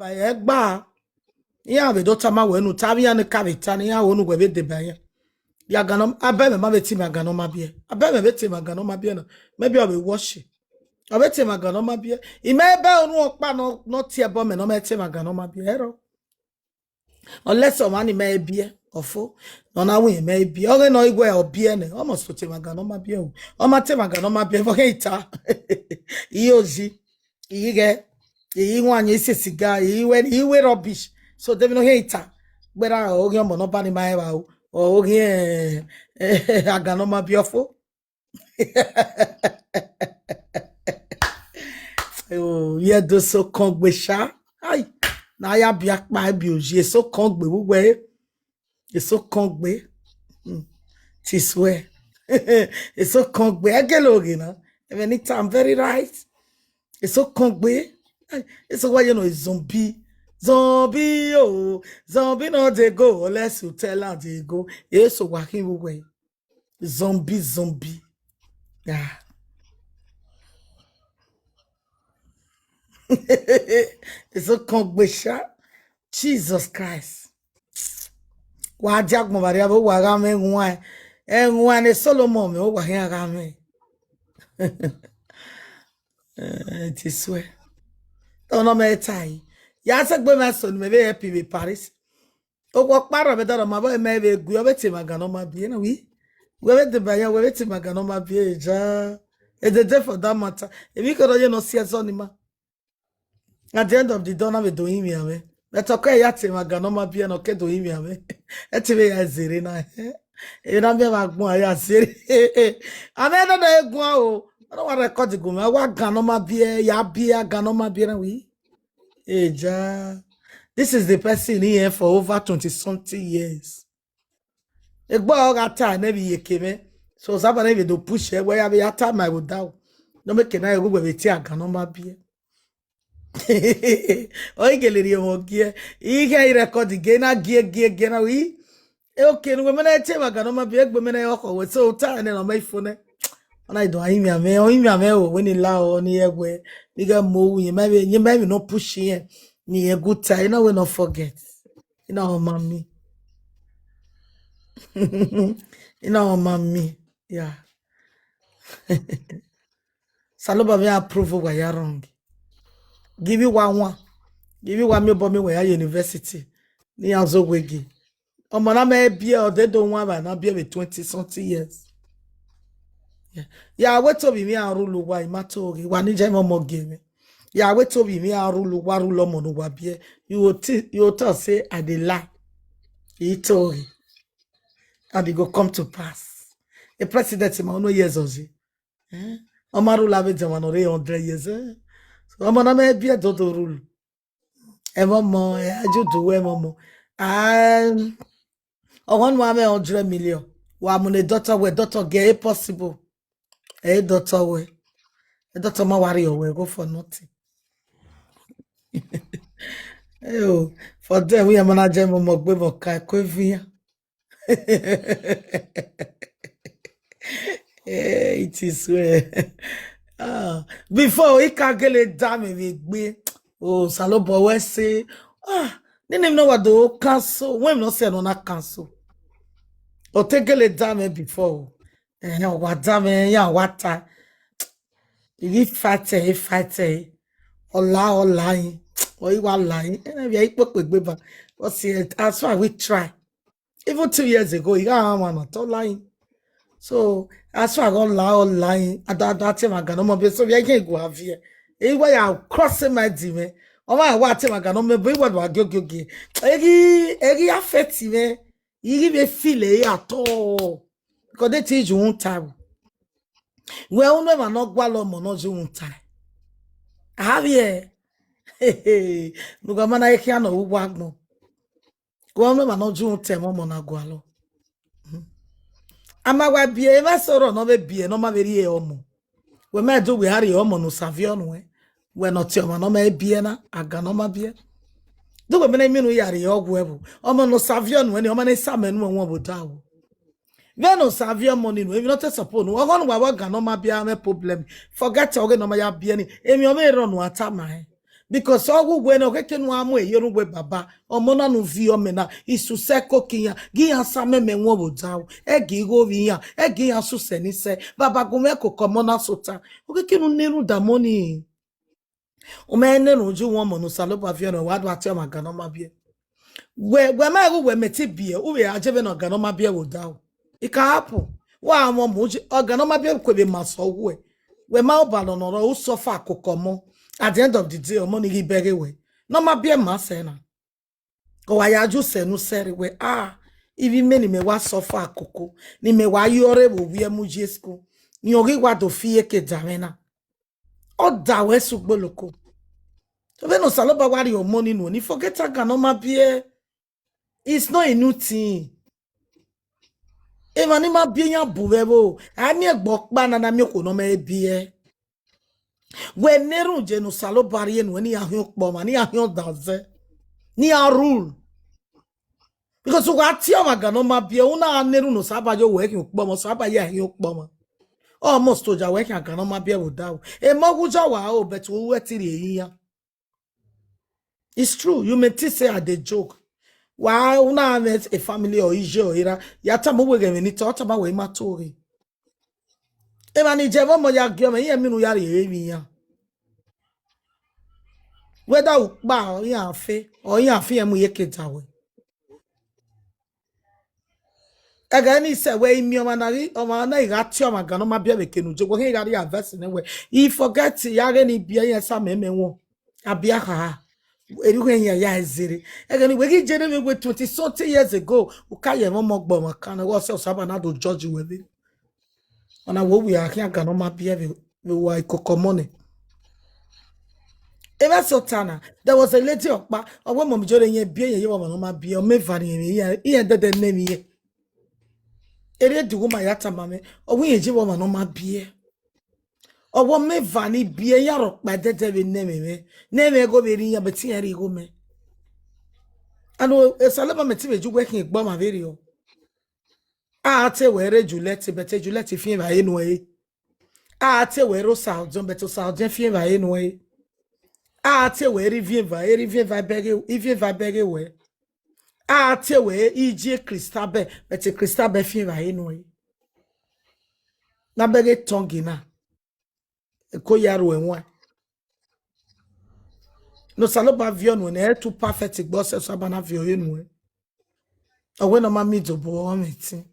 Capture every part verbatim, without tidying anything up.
Ẹgba, iran vbe do tama wẹ nu, ta avbe iran ne ka vbe ta ne iran ho nu wẹ vbe deba iran. Ya gan nọ, abẹ mwẹ ma vbe te mwẹ agan ne ọ ma biẹ. Abẹ mwẹ vbe te mwẹ agan ne ọ ma biẹ na. Maybe ọ vbe wọshi. Ọ vbe te mwẹ agan ne ọ ma biẹ. I mẹ bẹ unu ọkpa nọ, nọ tie ẹbọ mẹ ne ọ ma te mwẹ agan ne ọ ma biẹ. Ẹrọ. Unless ọmwa ni mẹ biẹ, ọfo. Nọ na wẹ mẹ biẹ. Ọ ghe nọ iwẹ ọ biẹ nẹ. Ọ must te mwẹ agan ne ọ ma biẹ o. Ọ ma te mwẹ agan ne ọ ma biẹ. Vbe ọ ghe ita. Iye ozi. Iye ighẹ. Iye iwanye, ise cigar, iye iwe, iye iwe rubbish. So, de vbene ọ ghe ita. Gberra ọ ghe ọmọ ne ọ ba ni ma ẹvbo o. Ọ ghe, eh, agan ne ọ ma biẹ ọfo. Oh, ye do so kọn gbe sha. Ai, na ya bia kpa bi oji, eso kọn gbe vbe uwẹ. Eso kọn gbe. Hmm. Ti suẹ. Eso kọn gbe. Ẹgele oghe na. Ẹmwẹ ni ta, I'm very right. Eso kọn gbe. Ai, eso wa ye no zombie. Zombie, oh, zombie no dey go unless you tell am dey go. Eso wa khin vbe uwẹ. Zombie, zombie. Yeah. Eso kọn gbe sha. Jesus Christ. Wa dia agbọn vbe arriavbe, wa gha mwẹ ẹwaẹn. Ẹwaẹn ne Solomon mwẹ, wa khian gha mwẹ. Eh, ti suẹ. Ọna mẹ ta yi. Ya sẹ gbe mẹ so ne mẹ vbe help vbe Paris. Okhuo ọkpa rrọọ vbe dọrọ ma vbe mẹ vbe gu, ọ vbe te mwẹ agan ne ọ ma biẹ na wi. Wẹ vbe deba yan, wẹ vbe te mwẹ agan ne ọ ma biẹ ja. Edede for that matter. Emwi kherhe ọ ye ne ọ si ẹzọ ni ma. At the end of the day, ọ na vbe do rinmwian mwẹ. But ọ ke ya te mwẹ agan ne ọ ma biẹ na, ọ ke do rinmwian mwẹ. Ẹ te vbe ya zere na. Emwi na miẹn vbe agbọn a ya zere. Amẹ nọ na guan o. Ọ na wa record gu mwẹ, wa agan ne ọ ma biẹ, ya biẹ agan ne ọ ma biẹ na wi. Eja. This is the person here for over twenty something years. Egbe ọ gha ta nẹ vbe iyeke mwẹ. So, Osanobua na vbe do push ẹ, wẹ ya vbe ya ta ma ẹvbo da o. Ne ọ make na ẹghẹ wẹ vbe tie agan ne ọ ma biẹ. Ọ i gele rhie ọmọ gie. I ghe i record gie na gie, gie, gie na wi. E okay, ne uwẹ mẹ na tie vbe agan ne ọ ma biẹ, egbe mẹ na ọkhọ wẹ. So, ta nẹ ne ọ ma ifo nẹ. Ọ na do a rinmwian mwẹ, ọ rinmwian mwẹ o, wẹ ne I la ọ, ne I ye ẹwẹ, ne I ghẹ mu ohu, yẹn ma vbe, yẹn ma vbe nọ push irẹn, ne I ye gu ta, I na wẹ nọ forget. I na ọ ma mi. I na ọ ma mi. Yeah. Osanobua vbe approve wa ya wrong. Give you one one. Give you one mi obọ mi wẹ ya university. Ne iran zẹ owẹ gie. Ọmọ na mẹ biẹ, ọ de do wan vbe na biẹ vbe twenty something years. Yeah. Ya wẹ te ovbi mwẹ a rule uwa, I ma to ghe, wa ni jẹ mwẹ ọmọ gie mwẹ. Ya wẹ te ovbi mwẹ a rule uwa, rule ọmọ ne uwa biẹ. You will thi-, you will talk say I dey lie. I to ghe. And it go come to pass. A president ma unu ye zọzi. Eh? Ọ ma rule avbe diọmwa ne ọ rre hundred years. Eh? So, ọmọ na mẹ biẹ do do rule. Ẹmwẹ ọmọ, ẹ, a ju do wẹ ẹmwẹ ọmọ. Ah, ọghọ ne uwa mwẹ hundred million. Wa mu ne doctor wẹ, doctor gẹ, e possible. Ẹ doctor wẹ. E doctor ma wa rhie wẹ go for nothing. Eo, for them, we are managing ọmọ gbe mọ ka ẹko evian. Eh, it is well. Ah, before, I ka gele da mwẹ vbe egbe. Oh, Osanobua wẹ sẹ. Ah, nene mi nọ wa do cancel. Wẹ mi nọ sẹ nọ na cancel. Ọ te gele da mwẹ before. Eh, ọ wa da mwẹ, ya wa ta. I ghi fight ẹ, fight ẹ. Ọ la, ọ la yin. Ọ i wa la yin. Ẹ na vbe ikpokpo egbe ba. But see, as far we try. Even two years ago, I gha wan na tọ la yin. So, as far as ọ la, ọ la yin, a da, da te ma ga nọ mọ be, so vbe I can go have here. E wa ya cross my di mwẹ. Ọ ma wa te ma ga nọ mọ be, wa do a gio gio gio. E ghi, e ghi affect mwẹ. I ghi vbe feel e at all. Because they teach you won't tell. Wẹ unu emwa ne ọ gualọ ọmọ ne ọ zẹ uhunmwu tae. A vbiẹ, ne ughama na khian ne ọ ru uwu agbọn. Wẹ unu emwa ne ọ zẹ uhunmwu tae, emọ ọmọ na gualọ. A ma wa biẹ, emwa ẹse ọrọ ne ọ vbe biẹ, ne ọ ma vbe rhie ọmọ. Wẹ ma do wẹ a rhie ọmọ ne Osa viọ nuẹn. Wẹ ne ọ tie ọmwa ne ọ ma biẹ na, agan ne ọ ma biẹ. Do wẹ mẹ ne iminu ya rhie ọgwẹ vbo. Ọmọ ne Osa viọ nuẹn ni, ọ ma ne Osa mẹ nuẹn wọn vbe odaro. Vbene Osa viọ ọmọ ni nu, emwi ne ọ te suppose nu, ọghọ ne uwa vbe agan ne ọ ma biẹ mwẹ problem. Forget ọghe ne ọ ma ya biẹ ni, emwi ọ vbe rrọọ ne uwa tama rẹn. Because ọ ghẹ uwẹ na, ọ khẹke ne u a mu ẹre ye orhunmwu wẹ, baba, ọmọ na ne u viọ mẹ na, isusẹ koko iran, gie iran sa amẹ ẹmwẹ wọn vbe odaro, ẹ gie igho vbe iran, ẹ gie iran susẹ ne isẹ, baba, gu mwẹ koko ọmọ na sẹ ota. Ọ khẹke ne u na erhunmwu da ọmọ nii. U ma na erhunmwu ye uwu ọmọ ne Osanobua viọ nẹ, wa do a tie ọmwa gan ne ọ ma biẹ. Wẹ, wẹ ma ghe uwẹ mẹ te biẹ, u vbe ra je vbene ọgan ne ọ ma biẹ vbe odaro. It can happen. Wa mwẹ ọmọ, ọgan ne ọ ma biẹ ku vbe ma sẹ uwẹ. Wẹ ma obalọ ne ọ rrọọ, u suffer koko ọmọ. At the end of the day, ọmọ ni ghi bẹghe wẹ ne ọ ma biẹ ma sẹ na. Ọ wa ya ju sẹ ne u sẹ rre wẹ, ah, ivbi imẹ ne imẹ wa suffer koko, ne imẹ wa ye ọre vbe ovbi ẹmwẹ ye school, rẹn ọ ghi wa do fi iyeke da mwẹ na. Ọ da wẹ sẹ ugboloko. Vbene Osanobua wa rhie ọmọ ni nuẹn, ne I forget ọgan ne ọ ma biẹ. It's not a new thing. Emwa ni ma biẹ iran bu vbe ẹvbo, a miẹn egbe ọkpa na, na miẹn okhuo ne ọ ma biẹ. Wẹ ne erhunmwu ye ne Osanobua rhie nuẹn, ne iran khian ukpọmwa, ne iran khian ọdazẹ, ne iran rule. Because u gha tie ọmwa gan ne ọ ma biẹ, u na gha na erhunmwu ne Osanobua ye wẹ khian ukpọmwa, Osanobua ya khian ukpọmwa. Almost oja wẹ khian gan ne ọ ma biẹ vbe odaro. Emọ wu jọ wa o, but u wẹ ti rhie iran. It's true, you may think say I dey joke. Wa u na mwẹ a family or iye or era, ya tama uwẹ ghẹ emwi ne I ta, ọ tama wẹ I ma to ghe. Emwa ni jẹ vbe ọmọ ya gie ọmọ, iran emwi ne u ya rhie vbe iran. Whether u kpa ọ iran fe, ọ iran fi ẹmwẹ iyeke da wẹ. Ẹghẹ ne I sẹ wẹ I miẹn ọmwa na ghi, ọmwa na I gha tie ọmwa gan ne ọ ma biẹ vbe eke ne u je, wẹ khian I gha rhie advice nẹ wẹ, I forget ya ghe ne I biẹ iran sa amẹ ẹmwẹ wọn. A biẹ kha, erriọ iran ya zẹrẹ. Ẹghẹ ne wẹ ghi je ne mwẹ wẹ twenty something years ago, u ka ye ẹmwẹ ọmọ gbe ọmwa kan, wẹ ọ sẹ Osanobua na do judge wẹ vbe. Ọna wẹ ovbi a khian gan ne ọ ma biẹ vbe, vbe uwa ikoko ọmọ nẹ. Emwa sẹ ota na, there was a lady ọkpa, ọ wẹ mummy Iyore, irẹn biẹ irẹn ye vbe ọmwa ne ọ ma biẹ, ọmọ eva ne irẹn, irẹn dẹdẹ nẹ emwi irẹn. Erriọ the woman ya tama mwẹ, ọ wẹ irẹn ye vbe ọmwa ne ọ ma biẹ. Ọ wẹ ọmọ eva ni biẹ, iran rhọkpa dẹdẹ vbe nẹ mwẹ mwẹ, nẹ mwẹ igho vbe rre iran, but iran rhie igho mẹ. And Osanobua mẹ te vbe ju wẹ khian egbe ọmwa vberriọ. A te wẹ rre Juliet, but Juliet fian evbare nuẹn re. A te wẹ rre Osaọdiọn, but Osaọdiọn fian evbare nuẹn re. A te wẹ rre Iviẹnva, erriọ Iviẹnva bẹghe, Iviẹnva bẹghe wẹ. A te wẹ iye Christabel, but Christabel fian evbare nuẹn re. Na bẹghe tongue na. Eko ya ru ẹwaẹn. Ne Osanobua viọ nuẹn, ne ẹ too perfect gbe ọ sẹ Osanobua na viọ ọre nuẹn. Ọ wẹ ne ọ ma miẹn idobo ọmwẹ ẹtin.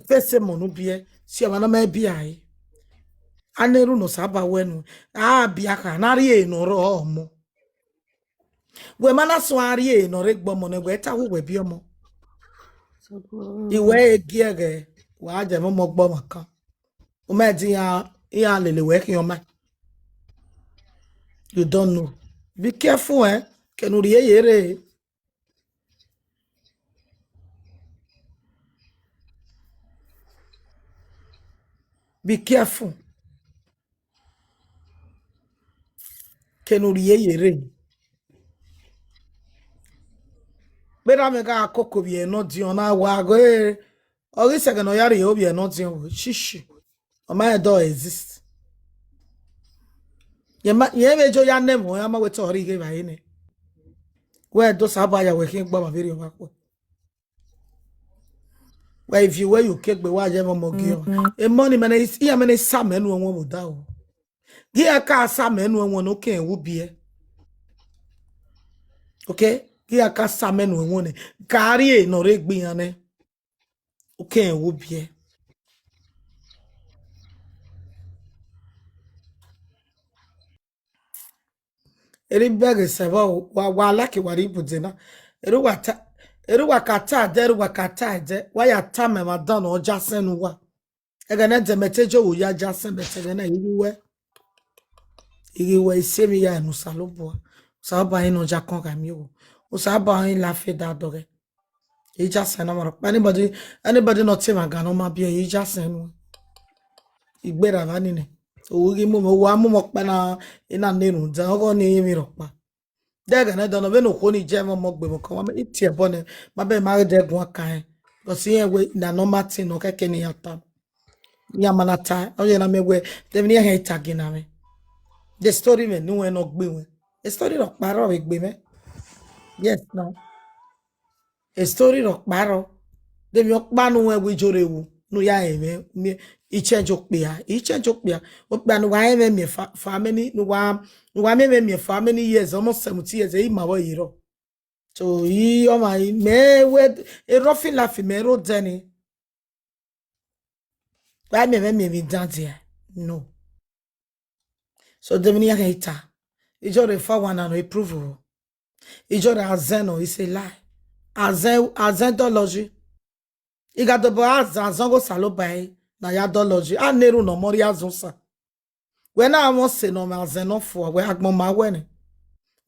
Fẹsẹ emọ ne u biẹ, si ọmwa ne ọ ma biẹ ẹre. A na erhunmwu ne Osanobua wẹ nuẹn, a biẹ kha, ne a rhie ne ọ rrọọ ọmọ. Wẹ ma na suẹn a rhie ne ọ rre egbe ọmọ nẹ, wẹ ta wẹ uwẹ biẹ ọmọ. I wẹ gie ẹghẹ, wa je ẹmwẹ ọmọ gbe ọmwa kan. U ma ẹdẹ iran, iran lele wẹ khian ọmaẹn. You don't know. Be careful, eh? Kẹ ne u rhie ye rre. Be careful. Kẹ ne u rhie ye rre. Vbene amẹ gha koko vbiẹ nọ diọn na wa ghe, ọ ghi sẹ ẹghẹ ne ọ ya rhie ovbi ẹnọ diọn vbe shishi, ọ ma rẹn do exist. Yẹn ma, yẹn vbe jo ya nẹ ẹmwẹ, ọ ma wẹ te ọ rhie ighe evbare nẹ. Wẹ do Osanobua ya wẹ khian egbe ọmwa vberriọ vbe akhuẹ. Wẹ ivie wẹ ye ukegbe, wa ye ẹmwẹ ọmọ gie ọmwa. Emọ ni mẹ ne, iran mẹ ne sa mẹ nu ẹwẹn vbe odaro. Gie iran ka sa mẹ nu ẹwẹn ne okẹn wu biẹ. Okay? Gie iran ka sa mẹ nu ẹwẹn nẹ. Ka rhie ne ọ rre egbe iran nẹ. Okẹn wu biẹ. Eri bẹghe sẹ vbọ, wa, wa like wa rri ibude na. Eri wa ta, eri wa ka ta ẹdẹ, eri wa ka ta ẹdẹ, wa ya ta mẹ emwa dan ne ọ ja sẹn ne uwa. Ẹghẹ ne ẹdẹ mẹ te jẹ owo ya ja sẹn, but ẹghẹ na I ghi wẹ, I ghi wẹ, I si emwi ya ne Osanobua. Osanobua ọnrẹn ne ọ ya kọn gha miẹn owo. Osanobua ọnrẹn la fe da dọghẹ. I ja sẹn ne ọmwa rhọkpa. Anybody, anybody ne ọ te emwa gan ne ọ ma biẹ, I ja sẹn nuẹn. I gberra evba ni nẹ. Owo ghi mu mwẹ, owa mu mwẹ ọkpa na, I na na erhunmwu dan, ọghe ọnii emwi rhọkpa. De ẹghẹ ne dọnọ vbene okhuo ni je ẹmwẹ ọmọ gbe mwẹ kan, wa mẹ, I tie ẹbọ nẹ, ma bẹghe ma ghe dẹ guan kan rẹn. Because irẹn wẹ na normal thing nọ kẹkẹ ne iran ta. Iran ma na ta, ọ ye na miẹn wẹ, de emwi ne iran hẹn ta gie na mwẹ. The story mwẹ ne uwẹ ne ọ gbe wẹ. Story rhọkpa rrọọ vbe egbe mwẹ. Yes, no. Story rhọkpa rrọọ. De emwi ọkpa ne uwẹ wẹ Ijorre ru, ne u ya rẹn mwẹ, ne I change okpia, I change okpia. Okpia ne uwa rẹn mwẹ miẹn for, for how many, ne uwa, ne uwa miẹn mwẹ miẹn for how many years? Almost seventy years, I ma vbọ ye rrọọ. So, I, ọmwa, I, mẹ wẹ, a rough life mẹ rre odẹ ni. Wa miẹn mwẹ miẹn emwi dan dia? No. So, de emwi ne iran khẹn ta? Ijorre fa wa na nọ, I prove o. Ijorre azẹn nọ, it's a lie. Azẹn, azẹn dọlọ yi. I gha dobọ azẹn, azẹn ọghe Osanobua ẹre ne a ya dọlọ yi. A na erhunmwu ne ọ rhie azẹn Osa. Wẹ na mwẹ ọse ne ọ mwẹ azẹn ne ọ fua, wẹ agbọn ma wẹ nẹ.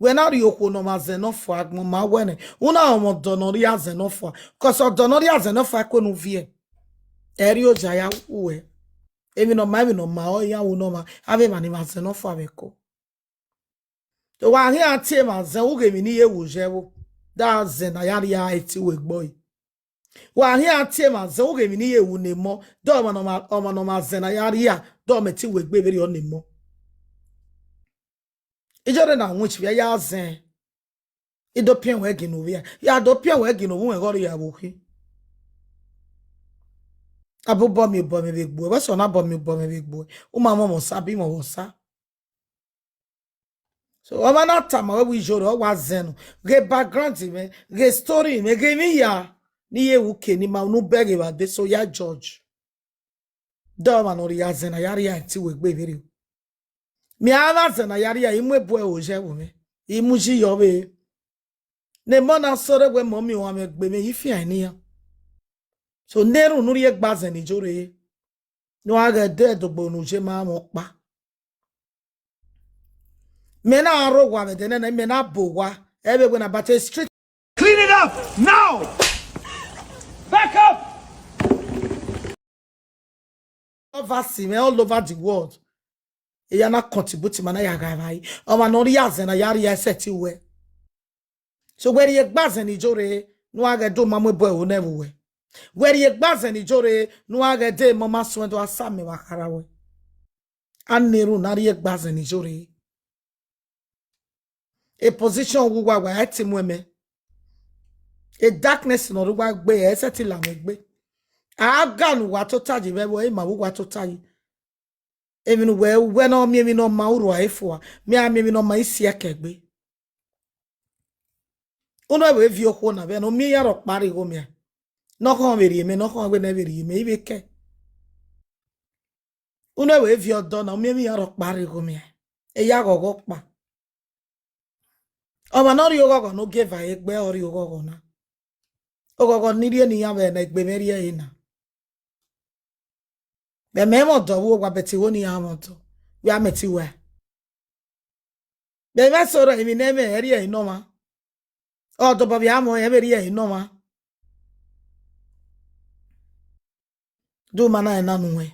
Wẹ na rhie okhuo ne ọ mwẹ azẹn ne ọ fua, agbọn ma wẹ nẹ. U na mwẹ ọdọ ne ọ rhie azẹn ne ọ fua, cos ọdọ ne ọ rhie azẹn ne ọ fua ẹko ne u viẹ, ẹ rhie oja ya ru ẹ. Emwi ne ọ ma, emwi ne ọ ma ọre iran ru ne ọ ma, avbe emwa ni mwẹ azẹn ne ọ fua vbe ẹko. Wa khian tie emwa azẹn, u ghe emwi ne I ye ru ye ẹvbo, da azẹn ne a ya rhie eti wẹ egbe ọre. Wa khian tie emwa azẹn, u ghe emwi ne I ye ru ne emọ, da ọmwa ne ọ ma, ọmwa ne ọ mwẹ azẹn ne a ya rhie, da ọmwa eti wẹ egbe vberriọ ne emọ. Ijorre na winch vbe ya zẹn. I do piẹn wẹ gie ne ovbi a, ya do piẹn wẹ gie ne ovbi mwẹ ghe ọ rhie ya vbe okhi. Abọ obọ miẹn obọ mwẹ vbe egbe uẹ, wẹ sẹ ọna obọ miẹn obọ mwẹ vbe egbe uẹ, u ma mwẹ ọmọ Osa, bi mwẹ ọmọ Osa. So, ọmwa na tama wẹ wẹ Ijorre, ọ wa zẹn nọ, ghe background mwẹ, ghe story mwẹ, ghe emwi hia ne I ye ru ke ne I ma unu bẹghe evba de, so ya judge. Da ọmwa ne ọ rhie azẹn ne a ya rhie eti wẹ egbe vberriọ. Mẹ a mwẹ azẹn ne a ya rhie, I mu ebu ẹre ye ẹvbo mwẹ, I mu yi yọ vbe. Ne emọ na sẹ ọre wẹ mọ miẹn ohanmwẹ egbe mwẹ, I fian ẹre ne iran. So, ne erhunmwu ne u rhie gbe azẹn ne Ijorre, ne uwa ghẹ de ẹdogbo ne u ye ma mwẹ ọkpa. Mẹ na rre owa vbe ẹdẹ nẹ, mẹ na bọ owa, ẹ vbe wẹ na bate street. Clean it up now! Back up! Overseas, man, all over the world. Eya na contribute ma na ya gha evbare. Ọmwa ne ọ rhie azẹn na ya rhie sẹtin wẹ. So wẹ rhie gbe azẹn ne Ijorre, ne uwa ghẹ do ma mu ebo ẹvbo nẹ vbe uwẹ. Wẹ rhie gbe azẹn ne Ijorre, ne uwa ghẹ de ma ma suẹn do a sa mẹ vbe akhara wẹ. A na erhunmwu ne a rhie gbe azẹn ne Ijorre. A position vbe uwa, wa te mu ẹmwẹ. A darkness ne ọ rre uwa egbe, ẹ i sẹtin la mwẹ egbe. A ga ne uwa tota yi vbe ẹvbo, ẹ i ma vbe uwa tota yi. Emwi ne uwẹ, uwẹ ne ọ miẹn emwi ne ọ ma, u rua e fua, mẹ a miẹn emwi ne ọ ma, I si ẹkẹ egbe. Unu ẹvbo viọ okhuo na vbe ne u miẹn iran rhọkpa rre igho mẹ. Ne ọ khọn vbe rhie mẹ, ne ọ khọn wẹ ne ẹ vbe rhie mẹ, I vbe kẹ. Unu ẹvbo viọ ọdọ na, u miẹn emwi iran rhọkpa rre igho mẹ. Eya ghọghọ ọkpa. Ọmwa ne ọ rhie oghọghọ ne ogieva egbe, ọ rhie oghọghọ na. Oghọghọ ni rhie ne iran vbe ne egbe mwẹ rhie ẹre na. Vbe mẹ mwẹ ọdọ vbe owa, but igho ne iran mwẹ ọdọ, wẹ a mẹ te wẹ. Vbe mwẹ sẹ ọrọ, emwi ne ẹ mwẹ, ẹ rhie ẹre ne ọmwa. Ọ dobọ vbe a mwẹ, ẹ vbe rhie ẹre ne ọmwa. Do ma na ẹna nu wẹ.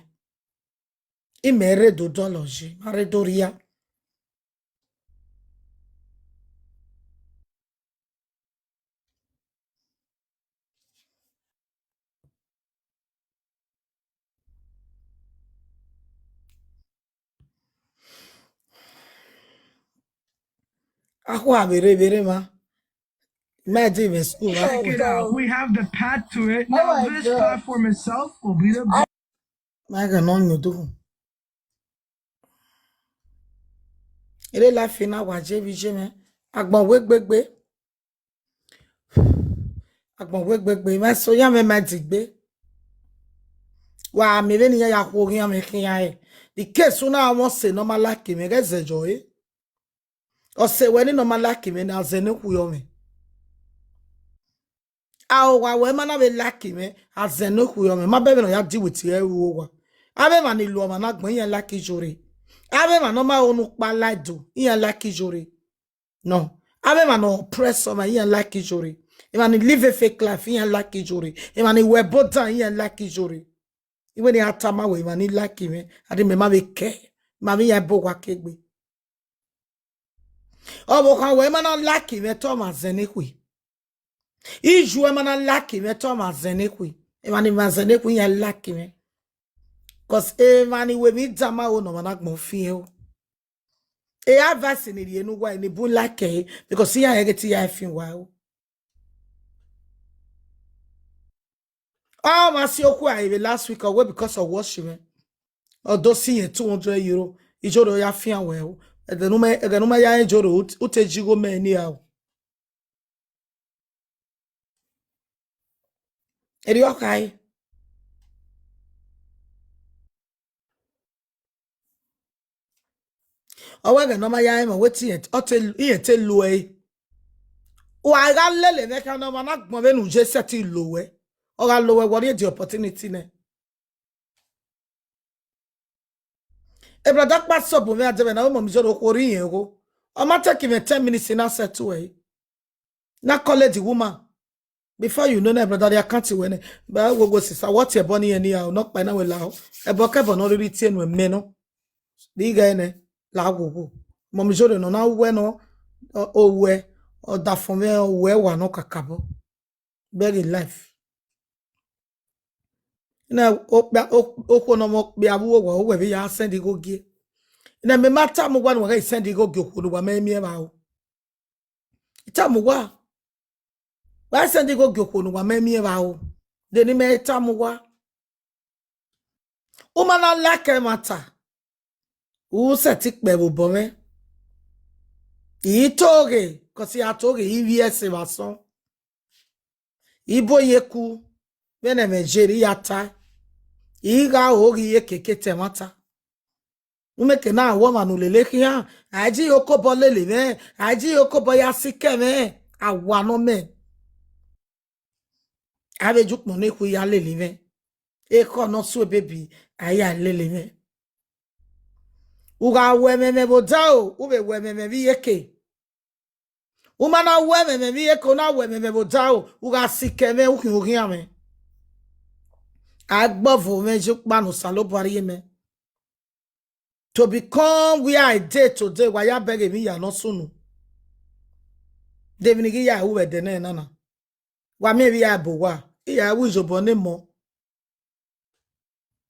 Imẹ rre do dọlọ yi, ma rre do rhia. Akhua vbe rre, vbe rre emwa. Ma di vbe school, akhua. Check it out. We have the path to it. Now this platform itself will be the Ma gha nọ yan odughu. Ere life na wa je vbe iye mwẹ. Agbọn wẹ gbegbe. Agbọn wẹ gbegbe. Mẹ so ya mwẹ ma di gbe. Wa miẹn vbene iran ya khuo ghian mwẹ khian re. The case una mwẹ ọse ne ọ ma like mwẹ, ghẹ zẹdẹ ọre. Ọse wẹ ni ne ọ ma like mwẹ ne azẹn ne khuiọ mwẹ. A owa wẹ ma na vbe like mwẹ, azẹn ne khuiọ mwẹ. Ma bẹghe ne ọ ya di witi ẹ ru owa. Avbe emwa ni lu ọmwa na agbọn, iran like Ijorre. Avbe emwa ne ọ ma ho unu kpa la do, iran like Ijorre. No. Avbe emwa ne oppress ọmwa, iran like Ijorre. Emwa ni live a fake life, iran like Ijorre. Emwa ni wẹ ẹbo dan, iran like Ijorre. Iwẹ ne a tama wẹ emwa ni like mwẹ, a di mẹ ma vbe kẹ, ma vbe iran ẹbo owa ke egbe. Ọvbokhan wẹ ma na like mwẹ te ọmwa azẹn ne khui. Iye wẹ ma na like mwẹ te ọmwa azẹn ne khui. Emwa ni mwẹ azẹn ne khui, iran like mwẹ. Cos emwa ni wẹ emwi dan ma ho ne ọmwa na agbọn fian o. E advice ni rhie ne uwa ni bun like ẹre, because iran ẹghẹ te iran fi uwa ru. Ọ ma si okhuo a vbe last week, ọ wẹ because of worship mwẹ. Ọ do si yẹn two hundred euro, ijoro ya fian wẹ o. Ẹghẹ ne u ma, ẹghẹ ne u ma ya rẹn ijoro, u te, u te ji igho mẹ ni ra o. Erriọ khae. Ọ wẹ ẹghẹ ne ọ ma ya rẹn mwẹ, wẹ te irẹn, ọ te, irẹn te lo ẹre. Wa gha lele mwẹ khian ne ọmwa na gbọn vbene u ye sẹtin lo wẹ. Ọ gha lo wẹ, wẹ ọ rhie the opportunity nẹ. E brother kpa sọbọ mwẹ adẹvẹ na, ọmọ mi zọrọ okhuo rri irẹn ogho. Ọ ma take mwẹ ten minutes na settle ẹre. Na call the woman. Before you know, na brother, they account wẹ nẹ. Ba wo wo sister, what ẹbọ ni ẹre ni a, ọ nọ kpa na wẹ la o. Ẹbọ kẹbọ nọ rhirhi tie nu ẹmẹ nọ. Rhie ighe nẹ, la wo wo. Ọmọ mi zọrọ nọ na wẹ nọ, o wẹ, ọ da fọn mwẹ, ọ wẹ wa nọ kakabọ. Beg in life. Na okpia, o-, okhuo ne ọmọ okpia vbe uwu owa, uwẹ vbe ya send igho gie. Na mẹ ma tama uwa ne uwa ghẹ send igho gie okhuo ne uwa mẹ miẹn vbe aro. I tama uwa. Wa send igho gie okhuo ne uwa mẹ miẹn vbe aro. De ne imẹ tama uwa. U ma na like ẹmwata, u sẹtin kpẹ vbe obọ mwẹ. I to ghe, cos I a to ghe, I vbiẹ ẹse vbe asọn. I bu oyin eku, vbene ẹmwẹ ye rre, I ya tae. I gha ro ghe I ye keke ta ẹmwata. U mẹ ke na wẹ ọmwa ne u lele khian, a i ji okobọ lele mwẹ, a i ji okobọ ya sikẹ mwẹ, a wa nọ mẹ. Avbe ejukpọn ne khu ya lele mwẹ, ekhọe ne ọ su ebebi, a ya lele mwẹ. U gha ru ẹmwẹ mwẹ vbe odaro, u vbe ru ẹmwẹ mwẹ vbe iyeke. U ma na ru ẹmwẹ mwẹ vbe iyeke, u na ru ẹmwẹ mwẹ vbe odaro, u gha sikẹ mwẹ, u khian oghian mwẹ. A i gbe ọvo mwẹ ye ukpa ne Osanobua rhie mẹ. To become where I dey today, wa ya bẹghe emwi hia ne ọ sunu. De emwi ne I ghi ya ru vbe ẹdẹ nẹ na na? Wa miẹn vbe I ya bu owa, I ya ru iyobọ ne emọ.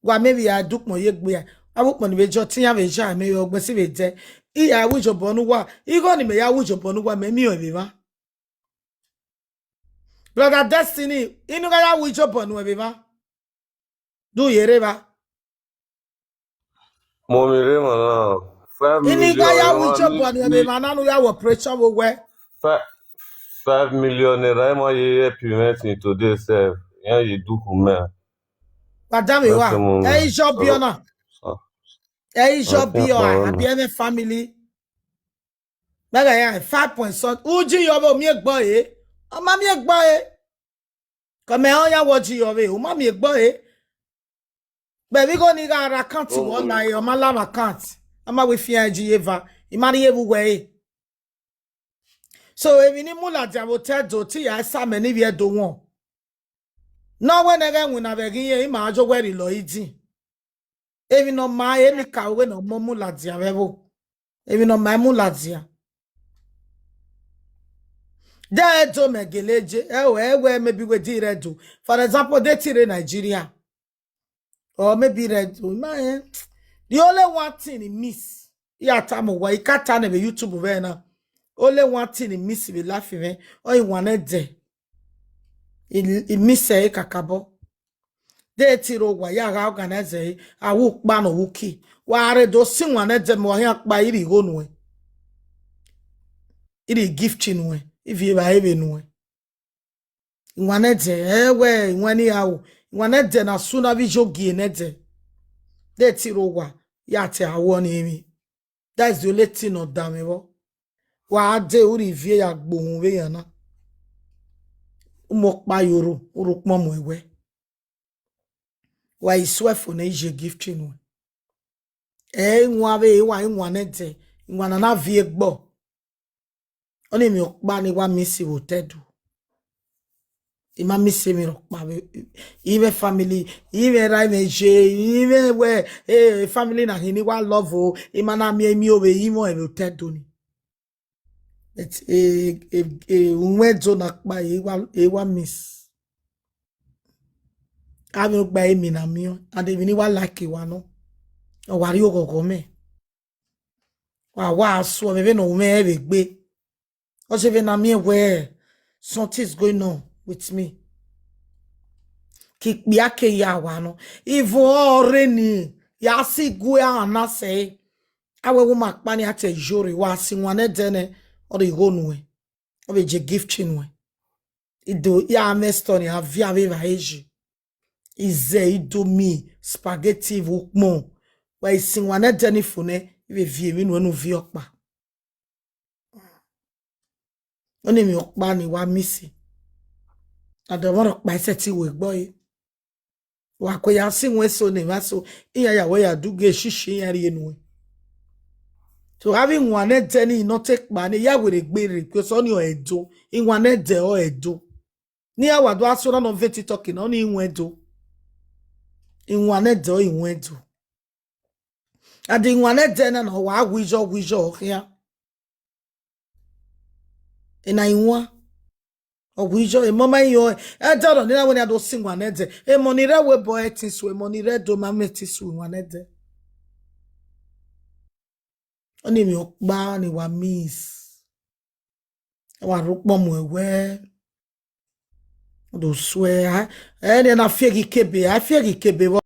Wa miẹn vbe I ya dẹ ukpọn ye egbe, avbe ukpọn ni vbe jọ te iran vbe ya mẹ ọgbẹn si vbe dẹ. I ya ru iyobọ ne uwa, igho ne imẹ ya ru iyobọ ne uwa, mẹ miẹn ọẹn vbe emwa. Brother Destiny, inu gha ya ru iyobọ nuẹn vbe emwa. Do u ye rre evba? Mo mi rre emwa na, five million. Inu gha ya ru iyobọ nuẹn vbe emwa na ne u ya ru operation vbe owẹ. Five, five million naira, emwa ye help me till today sef. Iran ye do khu mẹ. Wa danmwehọ, ẹ i zọ biẹ ọna. Ẹ i zọ biẹ ọna, abi ẹmwẹ family. Mẹ ghẹ ya five point something. U ji yọ vbe, u miẹn egbe ọre? Ọ ma miẹn egbe ọre. Kọ mẹ ọ ya wẹ ọ ji yọ vbe, u ma miẹn egbe ọre. Vbe vbe igho ni gha rre account wẹ ọna, ọ ma la vbe account. A ma wẹ fian ji ye eva, I ma rhie vbe uwẹ re. So, emwi ne I mu ladian vbe otọ Ẹdo, te I ya sa mẹ ne ivbi Ẹdo wọn. Ne ọ wẹ ne ẹghẹ winna vbe ẹghẹ irẹn, ima a jọ wẹ rhie lọ idin. Emwi ne ọ ma re ni ka ru wẹ ne ọ mu mu ladian vbe ẹvbo. Emwi ne ọ ma mu ladian. De Ẹdo mẹ gele je, ẹ o, ẹ wẹ maybe wẹ de I rre Ẹdo. For example, de te I rre Nigeria. Or maybe I rre Ẹdo. Ima rẹn. The only one thing I miss, I ya tama uwa, I ka ta nẹ vbe YouTube vbe na. Only one thing I miss vbe life mwẹ, ọ i wan ẹdẹ. I, I miss ẹre kakabọ. De te I rre owa, ya gha organize ẹre, a wu ukpa ne ọ wu ki. Wa rre do si wan ẹdẹ mẹ, wa khian kpa, I rhie igho nuẹn. I rhie gift nuẹn, I viọ evbare vbe nuẹn. Iwan nẹdẹ, ẹ wẹ iwan ni ra ro. Iwan nẹdẹ na su na vbe iye ogie nẹdẹ. De te I rre owa, ya te a wọ ni emwi. That is the only thing ne ọ danmwẹ vbọ. Wa dee, u rhie ivie ya gbe uhunmwu vbe yan na. U mu ọkpa ye oro, u rre ukpọn mu ẹwẹ. Wa i suẹ fo ne I ye gift nuẹn. Ẹ i wan vbe, wa i wan nẹdẹ, iwan na na viẹ egbe. Ọni emwi ọkpa ne I wa miss vbe otọ Ẹdo. I ma miss emwi rhọkpa vbe, I mwẹ family, I mwẹ erha, I mwẹ iye, I mwẹ wẹ, eh, family na khin ne I wa love o, I ma na miẹn emwi ovbe I mwẹ vbe otọ Ẹdo ni. But, eh, eh, eh, uwẹn Ẹdo na kpa, I wa, I wa miss. Avbe ogba emwi na miẹn, and emwi ne I wa like wa nọ. Ọ wa rhie oghọghọ mẹ. Wa wa suọ mwẹ vbene ọ mwẹ vbe egbe. Ọ ye vbe na miẹn wẹẹ, something is going on with me. Ke ikpia ke ya wa nọ. Ivun ọre ni, ya si gue a na sẹ. A wẹ wo ma kpa ni a te yo rre, wa si wan nẹdẹ nẹ, ọ rre igho nuẹn. Ọ vbe je gift nuẹn. I do ya mwẹ store ni, a viọ avbe evbare yi. I zẹ indomie, spaghetti vbe ukpọn. Wa i si wan nẹdẹ ni fo nẹ, I vbe viọ emwi nuẹn ne u viọ ọkpa. Ọnii emwi ọkpa ni wa miss. A dẹ ọmwa rhọkpa i sẹtin wẹ egbe ọre. Wa kue ya si wan eso ne emwa eso, iran ya wẹ ya du gie shishi iran rhie nuẹn. So avbe iwan nẹdẹ ni ne ọ te kpa ne ya werriegbe rre, because ọnii ọ Ẹdo, iwan nẹdẹ ọ Ẹdo. Ne iran wa do a so na nọ vẹ TikTok na, ọnii iwan Ẹdo. Iwan nẹdẹ ọ iwan Ẹdo. And iwan nẹdẹ na na, ọ wa wi yọ, wi yọ khian. Ena iwan, ọ wi yọ, emọ ma yọ, ẹdẹ ọrọ ne iran wẹ ne a do si wan nẹdẹ. Emọ ni rre ẹvbo ẹbọ ẹtin su, emọ ni rre Ẹdo ma mwẹ ẹtin su iwan nẹdẹ. Ọnii emwi ọkpa ni wa miss. Wa rhie ukpọn muẹn wẹ. Do suẹ, a, ẹre na fieghe ikebe, a fieghe ikebe vbe